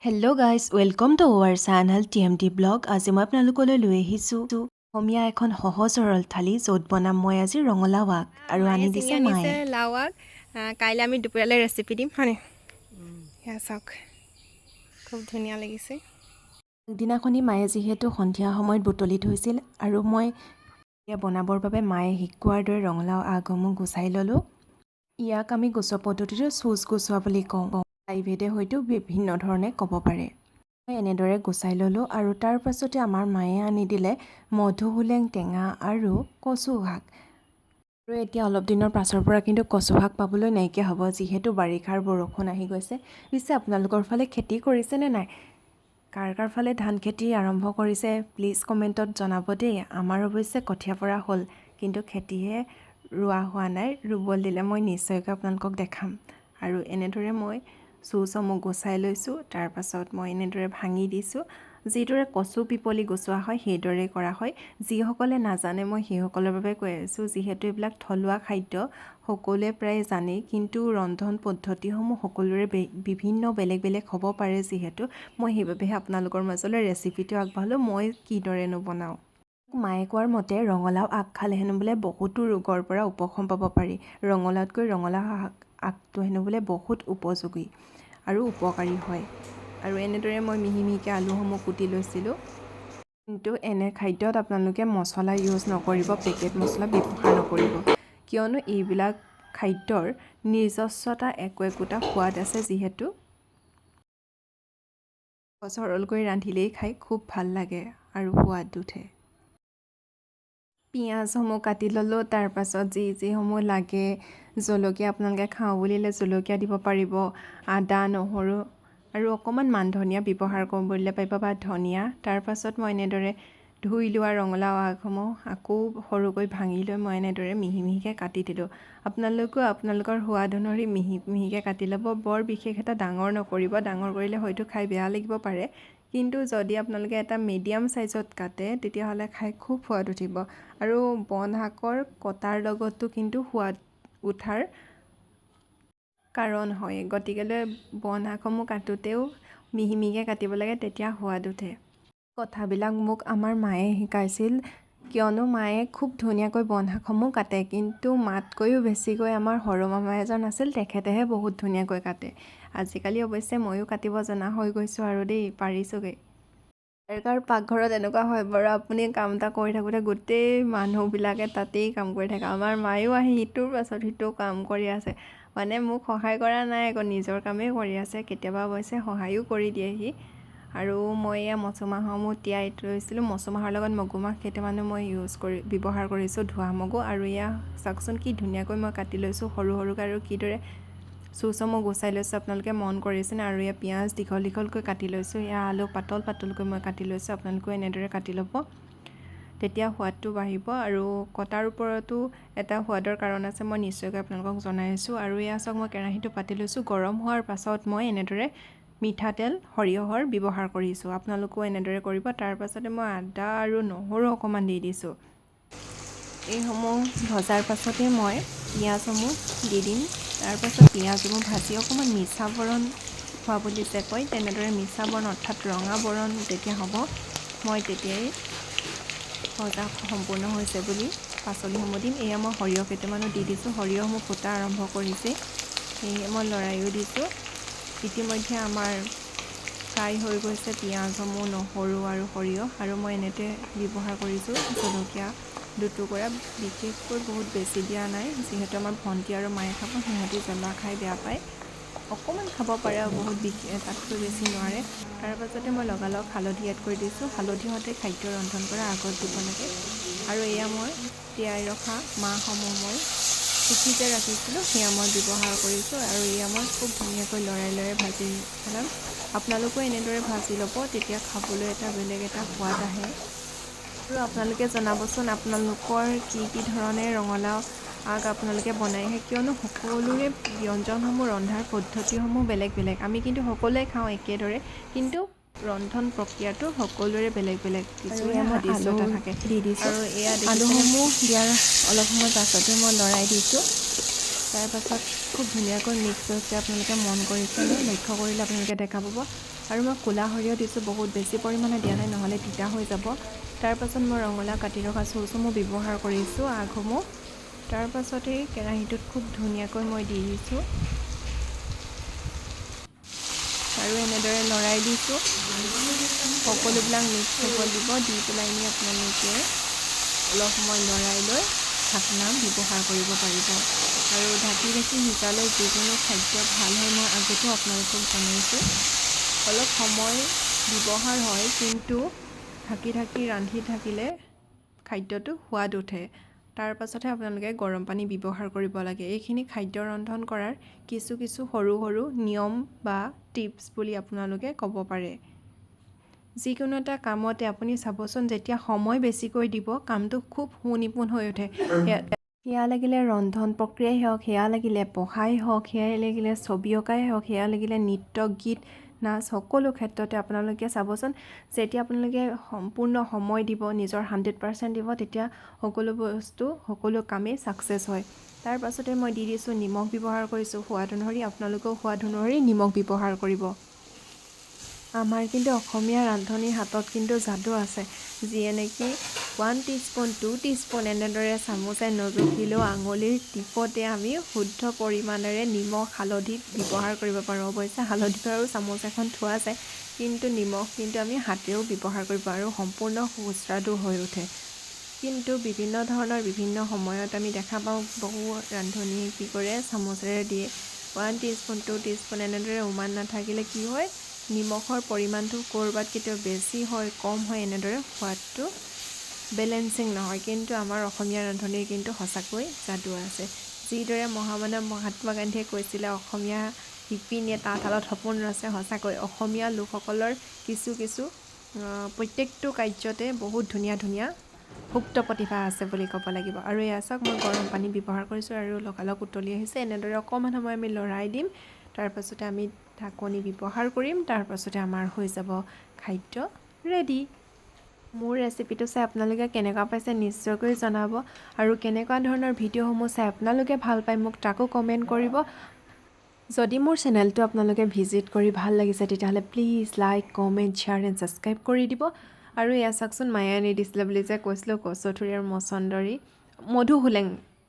Hello guys, welcome to our channel TMD Vlog। আজি মই আপোনালোকলৈ লৈ আহিছোঁ অসমীয়া এখন সহজ সৰল থালি, য'ত বনাম মই আজি ৰঙালাও আগ আৰু আনি মায়ে দিছে ছিঙি মায়ে। আনিছে লাও আগ। কাইলৈ আমি দুপৰীয়ালৈ ৰেচিপি দিম, হয়নে? সেয়া চাওক, খুব ধুনীয়া লাগিছে। আগদিনাখনি মায়ে যিহেতু সন্ধিয়া সময়ত বুটলি থৈছিল আৰু মই এতিয়া বনাবৰ বাবে মায়ে শিকোৱাৰ দৰে ৰঙালাও আগসমূহ গুচাই ল'লোঁ। ইয়াক আমি গুচোৱা পদ্ধতিটো চুঁচ গুচোৱা বুলি কওঁ। ঠাইভেদে হয়তো বিভিন্ন ধৰণে ক'ব পাৰে। মই এনেদৰে গুচাই ল'লোঁ আৰু তাৰ পাছতে আমাৰ মায়ে আনি দিলে মধুসোলেং টেঙা আৰু কচু শাক। আৰু এতিয়া অলপ দিনৰ পাছৰ পৰা কিন্তু কচু শাক পাবলৈ নাইকিয়া হ'ব, যিহেতু বাৰিষাৰ বৰষুণ আহি গৈছে। পিছে আপোনালোকৰ ফালে খেতি কৰিছেনে নাই? কাৰ কাৰ ফালে ধান খেতি আৰম্ভ কৰিছে, প্লিজ কমেণ্টত জনাব দেই। আমাৰ অৱশ্যে কঠীয়া পৰা হ'ল, কিন্তু খেতিহে ৰোৱা হোৱা নাই। ৰুবলৈ দিলে মই নিশ্চয়কৈ আপোনালোকক দেখাম। আৰু এনেদৰে মই চুঁচসমূহ গুচাই লৈছোঁ। তাৰপাছত মই এনেদৰে ভাঙি দিছোঁ। যিদৰে কচু পিপলি গুচোৱা হয়, সেইদৰেই কৰা হয়। যিসকলে নাজানে, মই সেইসকলৰ বাবে কৈ আছোঁ। যিহেতু এইবিলাক থলুৱা খাদ্য, সকলোৱে প্ৰায় জানেই, কিন্তু ৰন্ধন পদ্ধতিসমূহ সকলোৰে বিভিন্ন বেলেগ বেলেগ হ'ব পাৰে। যিহেতু মই সেইবাবেহে আপোনালোকৰ মাজলৈ ৰেচিপিটো আগবঢ়ালোঁ, মই কিদৰেনো বনাওঁ। মায়ে কোৱাৰ মতে ৰঙালাও আগ খালে হেনো বোলে বহুতো ৰোগৰ পৰা উপশম পাব পাৰি। ৰঙালাওতকৈ ৰঙালাও শাক আগটো হেনো বোলে বহুত উপযোগী আৰু উপকাৰী হয়। আৰু এনেদৰে মই মিহি মিহিকৈ আলুসমূহ কুটি লৈছিলোঁ। কিন্তু এনে খাদ্যত আপোনালোকে মছলা ইউজ নকৰিব, পেকেট মছলা ব্যৱহাৰ নকৰিব, কিয়নো এইবিলাক খাদ্যৰ নিজস্বতা একো একোটা সোৱাদ আছে, যিহেতু সৰলকৈ ৰান্ধিলেই খাই খুব ভাল লাগে আৰু সোৱাদ উঠে। পিঁয়াজসমূহ কাটি ল'লোঁ। তাৰপাছত যি যিসমূহ লাগে, জলকীয়া, আপোনালোকে খাওঁ বুলিলে জলকীয়া দিব পাৰিব, আদা, নহৰু আৰু অকণমান মান ধনিয়া ব্যৱহাৰ কৰোঁ বুলিলে পাৰিব বা ধনিয়া। তাৰপাছত মই এনেদৰে ধুই লোৱা ৰঙালাও আগসমূহ আকৌ সৰুকৈ ভাঙি লৈ মই এনেদৰে মিহি মিহিকৈ কাটি দিলোঁ। আপোনালোকেও আপোনালোকৰ সোৱাদ অনুসৰি মিহি মিহিকৈ কাটি ল'ব। বৰ বিশেষ এটা ডাঙৰ নকৰিব, ডাঙৰ কৰিলে হয়তো খাই বেয়া লাগিব পাৰে। কিন্তু যদি আপোনালোকে এটা মিডিয়াম চাইজত কাটে, তেতিয়াহ'লে খাই খুব সোৱাদ উঠিব। আৰু বন শাকৰ কটাৰ লগতো কিন্তু সোৱাদ উঠাৰ কাৰণ হয়। গতিকেলৈ বন শাকসমূহ কাটোঁতেও মিহি মিহিকৈ কাটিব লাগে, তেতিয়া সোৱাদ উঠে। কথাবিলাক মোক আমাৰ মায়ে শিকাইছিল, কিয়নো মায়ে খুব ধুনীয়াকৈ বন শাকসমূহ কাটে। কিন্তু মাতকৈও বেছিকৈ আমাৰ সৰু মামা এজন আছিল, তেখেতেহে বহুত ধুনীয়াকৈ কাটে। আজিকালি অৱশ্যে ময়ো কাটিব জনা হৈ গৈছোঁ আৰু দেই, পাৰিছোঁগৈ। কাৰ কাৰ পাকঘৰত এনেকুৱা হয় বাৰু, আপুনি কাম এটা কৰি থাকোঁতে গোটেই মানুহবিলাকে তাতেই কাম কৰি থাকে? আমাৰ মায়েও আহি ইটোৰ পাছত সিটো কাম কৰি আছে। মানে মোক সহায় কৰা নাই আকৌ, নিজৰ কামেই কৰি আছে। কেতিয়াবা অৱশ্যে সহায়ো কৰি দিয়েহি। আৰু মই এয়া মচুমাহসমূহ তিয়াই থৈছিলোঁ। মচুমাহৰ লগত মগুমাহ কেইটামানো মই ইউজ কৰি ব্যৱহাৰ কৰিছোঁ, ধোৱা মগু। আৰু এয়া চাওকচোন, কি ধুনীয়াকৈ মই কাটি লৈছোঁ সৰু সৰুকৈ আৰু কিদৰে চুঁচসমূহ গুচাই লৈছোঁ, আপোনালোকে মন কৰিছেনে? আৰু এয়া পিঁয়াজ দীঘল দীঘলকৈ কাটি লৈছোঁ। এয়া আলু পাতল পাতলকৈ মই কাটি লৈছোঁ। আপোনালোকেও এনেদৰে কাটি ল'ব, তেতিয়া সোৱাদটো বাঢ়িব। আৰু কটাৰ ওপৰতো এটা সোৱাদৰ কাৰণ আছে, মই নিশ্চয়কৈ আপোনালোকক জনাই আছোঁ। আৰু এয়া চাওক, মই কেৰাহীটো পাতি লৈছোঁ। গৰম হোৱাৰ পাছত মই এনেদৰে মিঠাতেল সৰিয়হৰ ব্যৱহাৰ কৰিছোঁ। আপোনালোকেও এনেদৰে কৰিব। তাৰ পাছতে মই আদা আৰু নহৰু অকণমান দি দিছোঁ। এইসমূহ ভজাৰ পাছতে মই পিঁয়াজসমূহ দি দিম। তাৰপাছত পিঁয়াজসমূহ ভাজি অকণমান মিছা বৰণ হোৱা বুলি যে কয়, তেনেদৰে মিছা বৰণ অৰ্থাৎ ৰঙা বৰণ যেতিয়া হ'ব, মই তেতিয়াই ভজা সম্পূৰ্ণ হৈছে বুলি পাচলিসমূহ দিম। এয়া মই সৰিয়হ কেইটামানো দি দিছোঁ। সৰিয়হসমূহ ফুটা আৰম্ভ কৰিছে, সেয়েহে মই লৰায়ো দিছোঁ। ইতিমধ্যে আমাৰ ফ্ৰাই হৈ গৈছে পিঁয়াজসমূহ, নহৰু আৰু সৰিয়হ। আৰু মই এনেতে ব্যৱহাৰ কৰিছোঁ জলকীয়া দুটুকুৰা। বিশেষকৈ বহুত বেছি দিয়া নাই, যিহেতু আমাৰ ভণ্টি আৰু মায়ে খাব, সিহঁতি জ্বলা খাই বেয়া পায়। অকণমান খাব পাৰে আৰু বহুত বিশেষ তাতকৈ বেছি নোৱাৰে। তাৰ পাছতে মই লগালগ হালধি এড কৰি দিছোঁ। হালধি সদায় খাদ্য ৰন্ধন কৰাৰ আগত দিব লাগে। আৰু এয়া মই তিয়াই ৰখা মাহসমূহ মই টুকি যে ৰাখিছিলোঁ, সেয়া মই ব্যৱহাৰ কৰিছোঁ। আৰু এয়া মই খুব ধুনীয়াকৈ লৰাই লৰাই ভাজি পেলাম। আপোনালোকেও এনেদৰে ভাজি ল'ব, তেতিয়া খাবলৈ এটা বেলেগ এটা সোৱাদ আহে। আৰু আপোনালোকে জনাবচোন, আপোনালোকৰ কি কি ধৰণে ৰঙালাও আগ আপোনালোকে বনাই খায়, কিয়নো সকলোৰে ব্যঞ্জনসমূহ ৰন্ধাৰ পদ্ধতিসমূহ বেলেগ বেলেগ। আমি কিন্তু সকলোৱে খাওঁ একেদৰে, কিন্তু ৰন্ধন প্ৰক্ৰিয়াটো সকলোৰে বেলেগ বেলেগ, আৰু কিছু এয়া মই আলু সাদৃশ্যতা থাকে। দি দিছোঁ। আৰু এয়া দেখিছেনে? আলুসমূহ দিয়াৰ অলপ সময় পাছতে মই লৰাই দিছোঁ। তাৰপাছত খুব ধুনীয়াকৈ মিক্স হৈছে। আপোনালোকে মন কৰিছেনে? লক্ষ্য কৰিলে আপোনালোকে দেখা পাব। আৰু মই ক'লা সৰিয়হ দিছোঁ, বহুত বেছি পৰিমাণে দিয়া নাই, নহ'লে তিতা হৈ যাব। তাৰপাছত মই ৰঙালাও কাটি ৰখা চুচসমূহ ব্যৱহাৰ কৰিছোঁ, আগসমূহ। তাৰপাছতেই কেৰাহীটোত খুব ধুনীয়াকৈ মই দি দিছোঁ আৰু এনেদৰে লৰাই দিছোঁ। সকলোবিলাক মিক্স হ'ব দিব। দি পেলাই নি আপোনালোকে অলপ সময় লৰাই লৈ ঢাকনা ব্যৱহাৰ কৰিব পাৰিব। আৰু ঢাকি ঢাকি সিজালে যিকোনো খাদ্য ভাল হয়, মই আগতেও আপোনালোকক জনাইছোঁ। অলপ সময় ব্যৱহাৰ হয়, কিন্তু ঢাকি ঢাকি ৰান্ধি থাকিলে খাদ্যটো সোৱাদ উঠে। তাৰ পাছতহে আপোনালোকে গৰম পানী ব্যৱহাৰ কৰিব লাগে। এইখিনি খাদ্য ৰন্ধন কৰাৰ কিছু কিছু সৰু সৰু নিয়ম বা টিপছ বুলি আপোনালোকে ক'ব পাৰে। যিকোনো এটা কামতে আপুনি চাবচোন, যেতিয়া সময় বেছিকৈ দিব, কামটো খুব সুনিপুণ হৈ উঠে। সেয়া লাগিলে ৰন্ধন প্ৰক্ৰিয়াই হওক, সেয়া লাগিলে পঢ়াই হওক, সেয়া লাগিলে ছবি অঁকাই হওক, সেয়া লাগিলে নৃত্য, গীত, নাচ, সকলো ক্ষেত্ৰতে আপোনালোকে চাবচোন, যেতিয়া আপোনালোকে সম্পূৰ্ণ সময় দিব, নিজৰ 100% দিব, তেতিয়া সকলো বস্তু, সকলো কামেই ছাকচেছ হয়। তাৰ পাছতে মই দি দিছোঁ নিমখ, ব্যৱহাৰ কৰিছোঁ সোৱাদ অনুসৰি। আপোনালোকেও সোৱাদ অনুসৰি নিমখ ব্যৱহাৰ কৰিব। আমাৰ কিন্তু অসমীয়া ৰান্ধনীৰ হাতত কিন্তু যাদু আছে, যিয়ে নেকি 1 টিস্পুন, 2 টিস্পুন এনেদৰে চামুচে নজুখিলেও আঙুলিৰ টিপতে আমি শুদ্ধ পৰিমাণেৰে নিমখ, হালধি ব্যৱহাৰ কৰিব পাৰোঁ। অৱশ্যে হালধি আৰু চামুচ এখন থোৱা যায়, কিন্তু নিমখ কিন্তু আমি হাতেৰেও ব্যৱহাৰ কৰিব পাৰোঁ, সম্পূৰ্ণ সুস্বাদু হৈ উঠে। কিন্তু বিভিন্ন ধৰণৰ বিভিন্ন সময়ত আমি দেখা পাওঁ, বহু ৰান্ধনীয়ে কি কৰে, চামুচেৰে দিয়ে 1 টিস্পুন, 2 টিস্পুন এনেদৰে। উমান নাথাকিলে কি হয়, নিমখৰ পৰিমাণটো ক'ৰবাত কেতিয়াবা বেছি হয়, কম হয়, এনেদৰে সোৱাদটো বেলেঞ্চিং নহয়। কিন্তু আমাৰ অসমীয়া ৰান্ধনীৰ কিন্তু সঁচাকৈ যাদু আছে। যিদৰে মহামানৱ মহাত্মা গান্ধীয়ে কৈছিলে, "অসমীয়া শিপিনীয়ে তাঁতশালত সপোন ৰচে", সঁচাকৈ অসমীয়া লোকসকলৰ কিছু কিছু প্ৰত্যেকটো কাৰ্যতে বহুত ধুনীয়া ধুনীয়া সুপ্ত প্ৰতিভা আছে বুলি ক'ব লাগিব। আৰু এয়া চাওক, মই গৰম পানী ব্যৱহাৰ কৰিছোঁ আৰু লগালগ উতলি আহিছে। এনেদৰে অকণমান সময় আমি লৰাই দিম, তাৰপাছতে আমি ঢাকনি ব্যৱহাৰ কৰিম। তাৰপাছতে আমাৰ হৈ যাব খাদ্য ৰেডি। মোৰ ৰেচিপিটো চাই আপোনালোকে কেনেকুৱা পাইছে নিশ্চয়কৈ জনাব আৰু কেনেকুৱা ধৰণৰ ভিডিঅ'সমূহ চাই আপোনালোকে ভাল পায়, মোক তাকো কমেণ্ট কৰিব। যদি মোৰ চেনেলটো আপোনালোকে ভিজিট কৰি ভাল লাগিছে, তেতিয়াহ'লে please like, comment, share and subscribe কৰি দিব। আৰু এয়া চাওকচোন, মায়ে আনি দিছিলে বুলি যে কৈছিলোঁ, কচুথুৰি আৰু মচন্দৰী, মধুসোলেং,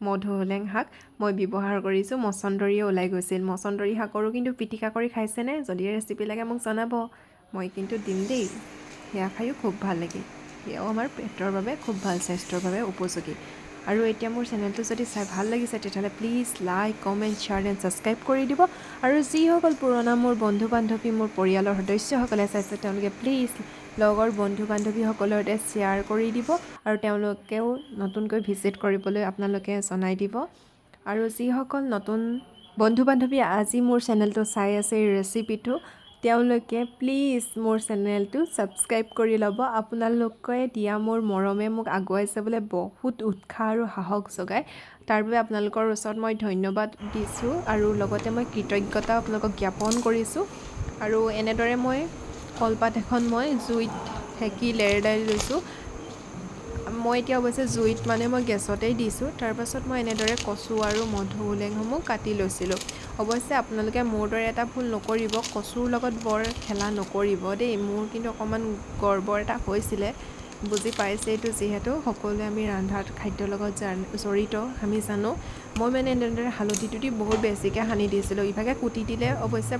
মধুসোলেং শাক মই ব্যৱহাৰ কৰিছোঁ। মচন্দৰীয়ে ওলাই গৈছিল। মচন্দৰী শাকৰো কিন্তু পিটিকা কৰি খাইছেনে? যদি ৰেচিপি লাগে মোক জনাব, মই কিন্তু দিম দেই। সেয়া খায়ো খুব ভাল লাগিল। সেয়াও আমাৰ পেটৰ বাবে খুব ভাল, স্বাস্থ্যৰ বাবে উপযোগী। আৰু এতিয়া মোৰ চেনেলটো যদি চাই ভাল লাগিছে, তেতিয়াহ'লে please like, comment, share and subscribe কৰি দিব। আৰু যিসকল পুৰণা মোৰ বন্ধু বান্ধৱী, মোৰ পৰিয়ালৰ সদস্যসকলে চাইছে, তেওঁলোকে প্লিজ লগৰ বন্ধু বান্ধৱীসকলৰ সৈতে শ্বেয়াৰ কৰি দিব আৰু তেওঁলোকেও নতুনকৈ ভিজিট কৰিবলৈ আপোনালোকে জনাই দিব। আৰু যিসকল নতুন বন্ধু বান্ধৱী আজি মোৰ চেনেলটো চাই আছে, এই ৰেচিপিটো, তেওঁলোকে প্লিজ মোৰ চেনেলটো ছাবস্ক্ৰাইব কৰি ল'ব। আপোনালোকে দিয়া মোৰ মৰমে মোক আগুৱাই যাবলৈ বহুত উৎসাহ আৰু সাহস যোগায়। তাৰ বাবে আপোনালোকৰ ওচৰত মই ধন্যবাদ দিছোঁ আৰু লগতে মই কৃতজ্ঞতা আপোনালোকক জ্ঞাপন কৰিছোঁ। আৰু এনেদৰে মই কলপাত এখন মই জুইত সেকি লেৰেলাই লৈছোঁ। মই এতিয়া অৱশ্যে জুইত মানে মই গেছতেই দিছোঁ। তাৰপাছত মই এনেদৰে কচু আৰু মধুসোলেংসমূহ কাটি লৈছিলোঁ। অৱশ্যে আপোনালোকে মোৰ দৰে এটা ভুল নকৰিব, কচুৰ লগত বৰ খেলা নকৰিব দেই। মোৰ কিন্তু অকণমান গড়বৰ এটা হৈছিলে। বুজি পাইছে এইটো, যিহেতু সকলোৱে আমি ৰন্ধাত খাদ্যৰ লগত জড়িত, আমি জানো। মই মানে এনেদৰে হালধিটো দি বহুত বেছিকৈ সানি দিছিলোঁ। ইভাগে কুটি দিলে অৱশ্যে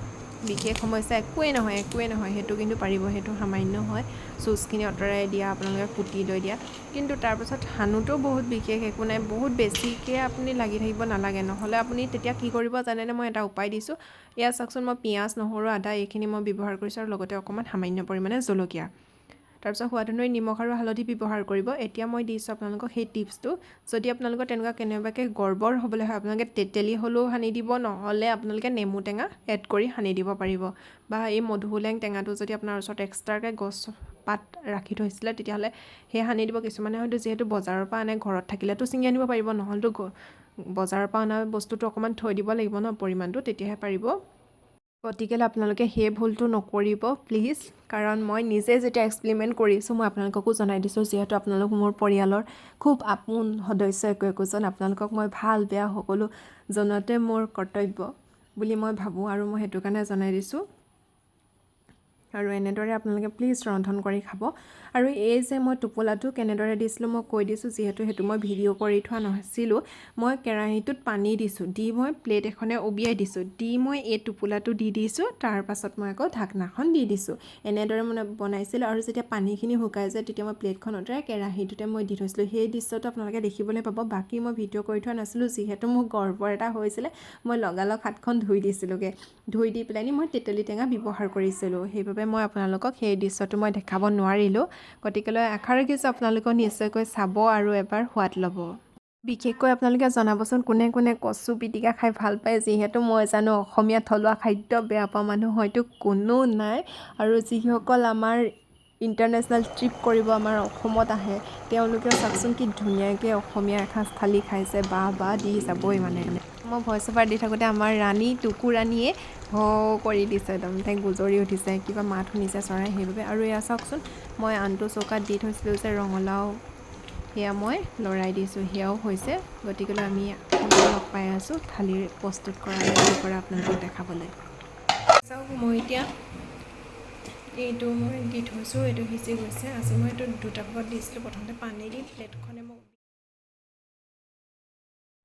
বিশেষ সমস্যা একোৱেই নহয়, একোৱেই নহয়। সেইটো কিন্তু পাৰিব, সেইটো সামান্য হয়, চুচখিনি আঁতৰাই দিয়া, আপোনালোকে কুটি লৈ দিয়া। কিন্তু তাৰপাছত সানোতেও বহুত বিশেষ একো নাই, বহুত বেছিকৈ আপুনি লাগি থাকিব নালাগে। নহ'লে আপুনি তেতিয়া কি কৰিব জানেনে? মই এটা উপায় দিছোঁ। এয়া চাওকচোন, মই পিঁয়াজ, নহৰু, আদা এইখিনি মই ব্যৱহাৰ কৰিছোঁ আৰু লগতে অকণমান সামান্য পৰিমাণে জলকীয়া। তাৰপিছত সোৱাদ অনুসৰি নিমখ আৰু হালধি ব্যৱহাৰ কৰিব। এতিয়া মই দিছোঁ আপোনালোকক সেই টিপছটো। যদি আপোনালোকৰ তেনেকুৱা কেনেবাকৈ গড়বৰ হ'বলৈ হয়, আপোনালোকে তেতেলী হ'লেও সানি দিব, নহ'লে আপোনালোকে নেমু টেঙা এড কৰি সানি দিব পাৰিব। বা এই মধুসোলেং টেঙাটো যদি আপোনাৰ ওচৰত এক্সট্ৰাকৈ গছ পাত ৰাখি থৈছিলে, তেতিয়াহ'লে সেই সানি দিব। কিছুমানে হয়তো যিহেতু বজাৰৰ পৰা আনে, ঘৰত থাকিলেতো ছিঙি আনিব পাৰিব, নহ'লেতো বজাৰৰ পৰা অনা বস্তুটো অকণমান থৈ দিব লাগিব ন পৰিমাণটো, তেতিয়াহে পাৰিব। গতিকে আপোনালোকে সেই ভুলটো নকৰিব প্লিজ, কাৰণ মই নিজে যেতিয়া এক্সপেৰিমেণ্ট কৰিছোঁ, মই আপোনালোককো জনাই দিছোঁ। যিহেতু আপোনালোক মোৰ পৰিয়ালৰ খুব আপোন সদস্য একো একোজন, আপোনালোকক মই ভাল বেয়া সকলো জনোৱাটোৱে মোৰ কৰ্তব্য বুলি মই ভাবোঁ আৰু মই সেইটো কাৰণে জনাই দিছোঁ। আৰু এনেদৰে আপোনালোকে প্লিজ ৰন্ধন কৰি খাব। আৰু এই যে মই টোপোলাটো কেনেদৰে দিছিলোঁ মই কৈ দিছোঁ, যিহেতু সেইটো মই ভিডিঅ' কৰি থোৱা নাছিলোঁ। মই কেৰাহীটোত পানী দিছোঁ, দি মই প্লেট এখনে উবিয়াই দিছোঁ, দি মই এই টোপোলাটো দি দিছোঁ। তাৰ পাছত মই আকৌ ঢাকনাখন দি দিছোঁ। এনেদৰে মানে বনাইছিলোঁ। আৰু যেতিয়া পানীখিনি শুকাই যায়, তেতিয়া মই প্লেটখন আঁতৰাই কেৰাহীটোতে মই দি থৈছিলোঁ। সেই দৃশ্যটো আপোনালোকে দেখিবলৈ পাব। বাকী মই ভিডিঅ' কৰি থোৱা নাছিলোঁ, যিহেতু মোৰ গৰ্বৰ এটা হৈছিলে। মই লগালগ হাতখন ধুই দিছিলোঁগৈ। ধুই দি পেলাইনি মই তেতেলী টেঙা ব্যৱহাৰ কৰিছিলোঁ, সেইবাবে মই আপোনালোকক সেই দৃশ্যটো মই দেখাব নোৱাৰিলোঁ। গতিকেলৈ আশা ৰাখিছোঁ, আপোনালোকেও নিশ্চয়কৈ চাব আৰু এবাৰ সোৱাদ ল'ব। বিশেষকৈ আপোনালোকে জনাবচোন, কোনে কোনে কচু পিটিকা খাই ভাল পায়। যিহেতু মই জানো, অসমীয়া থলুৱা খাদ্য বেয়া পোৱা মানুহ হয়তো কোনো নাই। আৰু যিসকল আমাৰ ইণ্টাৰনেশ্যনেল ট্ৰিপ কৰিব আমাৰ অসমত আহে, তেওঁলোকেও চাওকচোন কি ধুনীয়াকৈ অসমীয়া এসাঁজ থালি খাইছে, বাহ বাহ দি যাবই। মানে মই ভইচ অভাৰ দি থাকোঁতে আমাৰ ৰাণী, টুকু ৰাণীয়ে হ কৰি দিছে একদম। তাই গুজৰি উঠিছে, কিবা মাত শুনিছে চৰাই, সেইবাবে। আৰু এয়া চাওকচোন, মই আনটো চৌকাত দি থৈছিলোঁ যে ৰঙালাও, সেয়া মই লৰাই দিছোঁ, সেয়াও হৈছে। গতিকেলৈ আমি পুনৰ লগ পাই আছোঁ থালিৰ প্ৰস্তুত কৰা, ৰেডি কৰা আপোনালোকক দেখাবলৈ। চাওক, মই এতিয়া এইটো মই দি থৈছোঁ, এইটো সিজি গৈছে। আজি মই এইটো দুটা ভাগত দিছিলোঁ। প্ৰথমতে পানী দি প্লেটখনে মই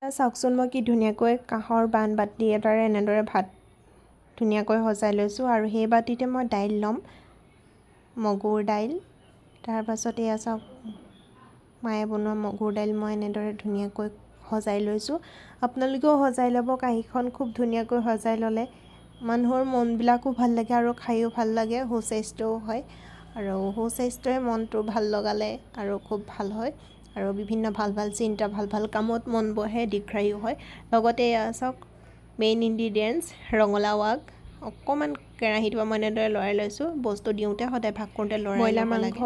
চাওকচোন, মই কি ধুনীয়াকৈ কাঁহৰ বান বাতি এটাৰে এনেদৰে ভাত ধুনীয়াকৈ সজাই লৈছোঁ। আৰু সেই বাতিতে মই দাইল ল'ম, মগুৰ দাইল। তাৰপাছত এয়া চাওক, মায়ে বনোৱা মগুৰ দাইল মই এনেদৰে ধুনীয়াকৈ সজাই লৈছোঁ। আপোনালোকেও সজাই ল'ব। কাঁহীখন খুব ধুনীয়াকৈ সজাই ল'লে মানুহৰ মনবিলাকো ভাল লাগে আৰু খায়ো ভাল লাগে, সুস্বাস্থ্যও হয়। আৰু সুস্বাস্থ্যই মনটো ভাল লগালে আৰু খুব ভাল হয় আৰু বিভিন্ন ভাল ভাল চিন্তা, ভাল ভাল কামত মন বহে, দীৰ্ঘায়ু হয়। লগতে এয়া চাওক, মেইন ইনগ্ৰিডিয়েণ্টছ ৰঙালাও আগ অকণমান কেৰাহীটোৰ পৰা মই এনেদৰে লৰাই লৈছোঁ। বস্তু দিওঁতে সদায় ভাগ কৰোঁতে লৰাই ব্ৰইলাৰ ল'ব মাংস লাগে।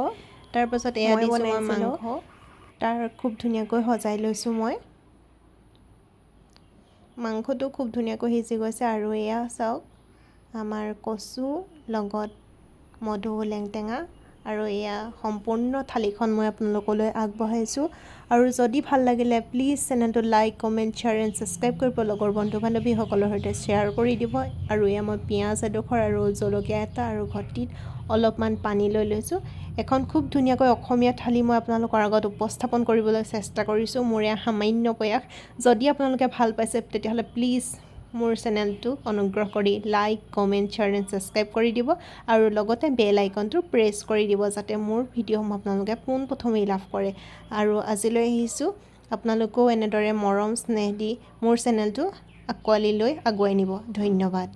তাৰপাছত এয়া মই দিছোঁ মই বনাইছিলোঁ। মাংস, তাৰ খুব ধুনীয়াকৈ সজাই লৈছোঁ মই। মাংসটো খুব ধুনীয়াকৈ সিজি গৈছে। আৰু এয়া চাওক, আমাৰ কচু লগত মধুসোলেং টেঙা। আৰু এয়া সম্পূৰ্ণ থালিখন মই আপোনালোকলৈ আগবঢ়াইছোঁ। আৰু যদি ভাল লাগিলে, প্লিজ চেনেলটো like, comment, share and subscribe কৰিব। লগৰ বন্ধু বান্ধৱীসকলৰ সৈতে শ্বেয়াৰ কৰি দিব। আৰু এয়া মই পিঁয়াজ এডোখৰ আৰু জলকীয়া এটা আৰু ঘটিত অলপমান পানী লৈ লৈছোঁ। এখন খুব ধুনীয়াকৈ অসমীয়া থালি মই আপোনালোকৰ আগত উপস্থাপন কৰিবলৈ চেষ্টা কৰিছোঁ। মোৰ এয়া সামান্য প্ৰয়াস। যদি আপোনালোকে ভাল পাইছে, তেতিয়াহ'লে প্লিজ মোৰ চেনেলটো অনুগ্ৰহ কৰি like, comment, share and subscribe কৰি দিব আৰু লগতে বেল আইকনটো প্ৰেছ কৰি দিব, যাতে মোৰ ভিডিঅ'সমূহ আপোনালোকে পোনপ্ৰথমেই লাভ কৰে। আৰু আজিলৈ আহিছোঁ। আপোনালোকেও এনেদৰে মৰম স্নেহ দি মোৰ চেনেলটো আঁকোৱালি লৈ আগুৱাই নিব। ধন্যবাদ।